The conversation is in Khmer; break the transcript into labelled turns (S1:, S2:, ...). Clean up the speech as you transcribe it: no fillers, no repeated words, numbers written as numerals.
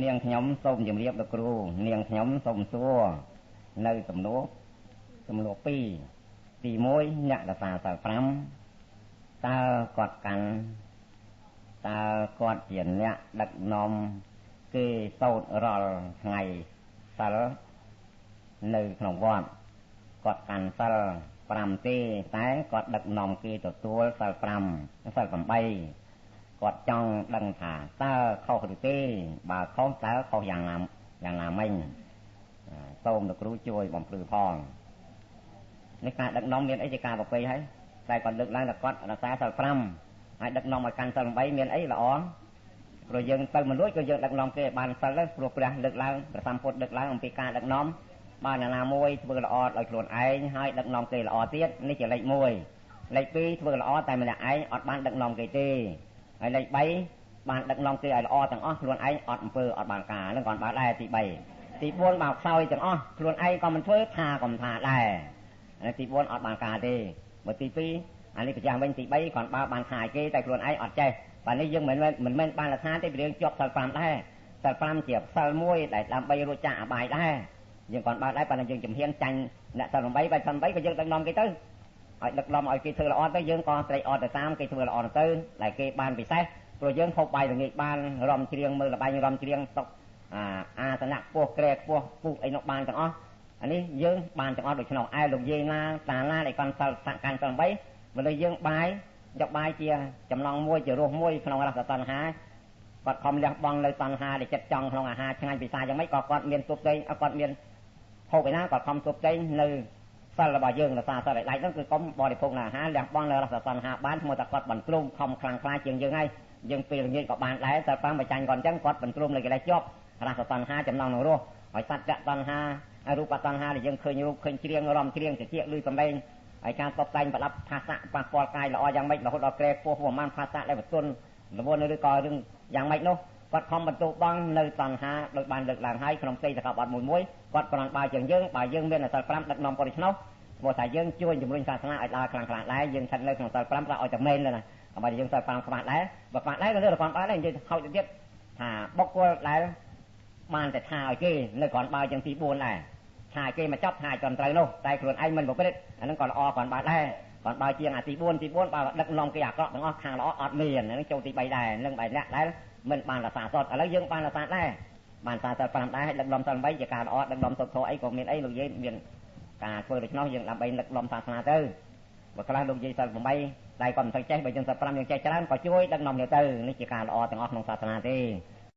S1: នាងខ្ញុំសូមជម្រាបលោកគ្រូនាងខ្ញុំសូមសួរនៅសំណួរ2ទី1អ្នករក្សាសិល5តើគាត់កាន់តើគាត់ជាអ្នកដឹកនាំគេសូត្ររាល់ថ្ងៃសិលនៅក្នុងវត្តគាត់កាន់សិល5ទេតែគាត់ដឹកនាំគេទទួលសិល5សិល8គាត់ចង់ដឹងថាតើខុសឬទេបើខុសតើខុសយ៉ាងណាមិញសូមលោកគ្រូជួយបំភ្លឺផងនេះការដឹកនាំមានអីជាការប្រពៃហើយតែគាត់លើកឡើងថាគាត់រក្សាសិល5ហើយដឹកនាំឲ្យកាន់សិល8មានអីល្អព្រោះយើងទៅមិនរួចក៏យើងដឹកនាំគេឲ្យបានសិលដែរព្រោះព្រះលើកឡើងព្រះសម្ពុទ្ធលើកឡើងអំពីការដឹកនាំបើអ្នកណាមួយធ្វើល្អដោយខ្លួនឯងហើយដឹកនាំគេល្អទៀតនេះជាលេខ1លេខ2ធ្វើល្អតែម្នាក់ឯងអត់បានដឹកនាំគេទេហើយលេខ3បានដឹកនាំគេឲ្យល្អទាំងអស់ខ្លួនឯងអត់អំពើអត់បានការហ្នឹងគាត់បានដែរទី3ទី4បើខ្សោយទាំងអស់ខ្លួនឯងក៏មិនធ្វើថាក៏មិនថាដែរទី4អត់បានការទេបើទី2អានេះប្រចាំវិញទី3គាត់បើបានថាគេតែខ្លួនឯងអត់ចេះបាទនេះយើងមិនមែនបានថាទេរឿងជាប់សិល5ដែរសិល5ជាសិលមួយដែលដើម្បីរួចចាកអបាយដែរយើងគាត់បើដែរប៉ុន្តែយើងជំហានចាញ់អ្នកសិល8បើសិល8ក៏យើងដឹកនាំគេទៅឲ្យដឹកនាំឲ្យគេធ្វើល្អទៅយើងក៏ត្រេកអរទៅតាមគេធ្វើល្អទៅដែលគេបានពិសេសព្រោះយើងហូបបាយល្ងាចបានរំច្រៀងមើលល្បែងរំច្រៀងតុកអាសនៈខ្ពស់ក្រែខ្ពស់ពុះអីនោះបានទាំងអស់អានេះយើងបានទាំងអស់ដូច្នោះឯលោកយាយណាតាណាដែលកាន់សិលកាន់សិល8មនុស្សយើងបាយយកបាយជាចំណងមួយជារសមួយក្នុងរសតណ្ហាគាត់ខំលះបង់នៅតណ្ហាដែលចិត្តចង់ក្នុងអាហារឆ្ងាញ់ពិសាយ៉ាងម៉េចក៏គាត់មានទប់ទែងគាត់មានហូបឯណាគាត់ខំទប់ទែងនៅសិលរបស់យើងរសាសិលឲ្យដាច់ហ្នឹងគឺកុំបរិភោគនៅអាហារលះបង់នៅរសតណ្ហាបានឈ្មោះថាគាត់បន្ទ្រុំខំខ្លាំងក្លាជាងយើងហើយយើងពេលល្ងាចក៏បានដែរតែប៉ាំបញ្ចាញ់គាត់អញ្ចឹងគាត់បន្ទ្រុំនៅកិលេសជាប់រសតណ្ហាចំណងនឹងរសហើយសច្ចតណ្ហារូបតណ្ហាដែលយើងឃើញរូបឃើញច្រៀងរំច្រៀងតិចលឺសំឡេងហើយការតបតែងប្រដាប់ភាសៈប៉ះពាល់កាយល្អយ៉ាងម៉េចរហូតដល់ក្រែពោះប្រមាណភាសៈដែលបន្ទន់រវល់ឬក៏រឿងយ៉ាងម៉េចនោះគាត់ខំបន្ទោបង់នៅតណ្ហាដោយបានលើកឡើងហើយក្នុងសេចក្ដីបទមួយគាត់ប្រណបើជាងយើងបើយើងមានសិល5ដឹកនាំគាត់ដូច្នោះព្រោះតែយើងជួយជំរុញសាសនាឲ្យដើរខ្លាំងខ្លាដែរយើងស្ថិតនៅក្នុងសិល5ថាឲ្យតែមែនណាបើយើងសិល5ខ្វះដែរបើខ្វះដែរក៏លើគាត់បានដែរនិយាយហោចទៅទៀតថាបុគ្គលដែលបានតែថាឲ្យគេនៅគ្រាន់បើជាងទី4ដែរថាគេមកចាប់ថាត្រឹមត្រូវនោះតែខ្លួនឯងមិនប្រព្រឹត្តអាហ្នឹងក៏ល្អគ្រាន់បើដែរគ្រាន់បើជាងអាទី4ទី4បើដឹកនាំគេអាក្រក់ទាំងអស់ខាងល្អអត់មានហ្នឹងចូលទី3ដែរនឹងបែរអ្នកដែលមិនបានរក្សាសតឥឡូវយើងបានរក្សាដែរបានសារសិល5ដែរហើយដឹកនាំសិល8ជាការល្អដឹកនាំសុទ្ធធម៌អីក៏មានអីលោកយាយមានការធ្វើដូច្នោះយើងដើម្បីដឹកនាំសាសនាទៅបើខ្លះលោកយាយសិល8តែក៏មិនសូវចេះបើយើងសិល5យើងចេះច្រើនក៏ជួយដឹកនាំគ្នាទៅនេះជាការល្អទាំងអស់ក្នុងសាសនាទេ